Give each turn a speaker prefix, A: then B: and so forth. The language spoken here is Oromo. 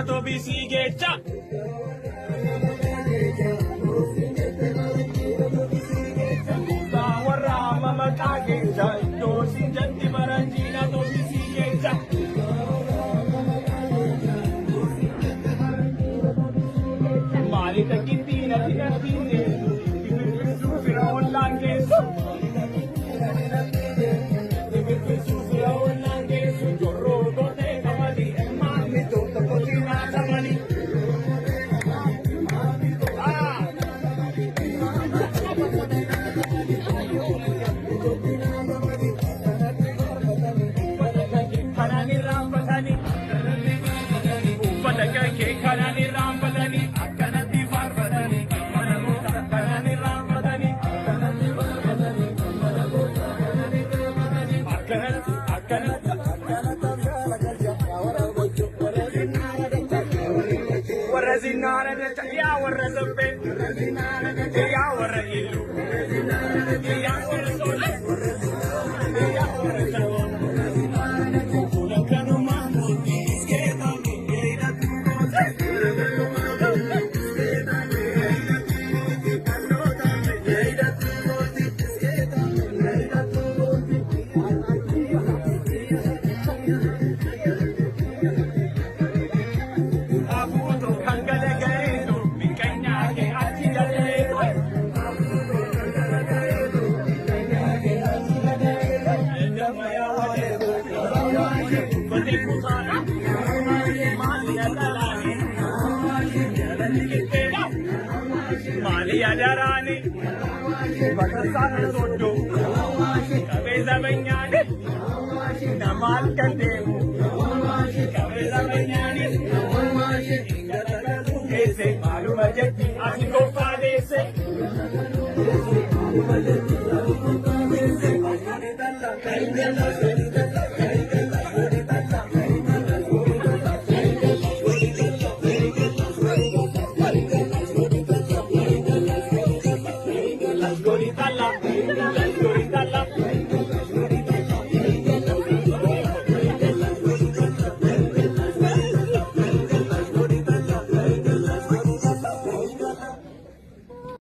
A: Atobisii geecha. Gooftaa warra amma maqaa geecha. Iddoo siin jetti faranjiin atobisii geecha. Maali takkittiin ati natti deessu? Birbirbirsuu fira ollaan geessu. Birbirbirsuu fira ollaan geessu. Jorroo gootee qamadii maammi tokko kotinaa tamanii. Kanaan irraanfatanii. Uffata kee kanaan irraanfatanii. Akkanatti faarfatanii. Kanaan irraanfatanii. Akkanatti akkanatti. Warra zinaara jecha yaa warra zabbee yaa warra illuu yaa warra sola yaa warra shawaa. Fuula kanumaa mootii iskeetaa miidhagina tuuboota. Abuutu kan galagaleetu miqanyaa kee achi galeetu. Uffati kutaadha. Maali dhalaani? Maali adaraani? Batasaana soddoo. Qabee zabanyaani. Nama halkan deemu. Qabee zabanyaani. Geesse maaluma jetti ati gooftaa deesse. Las goritalla, las goritalla.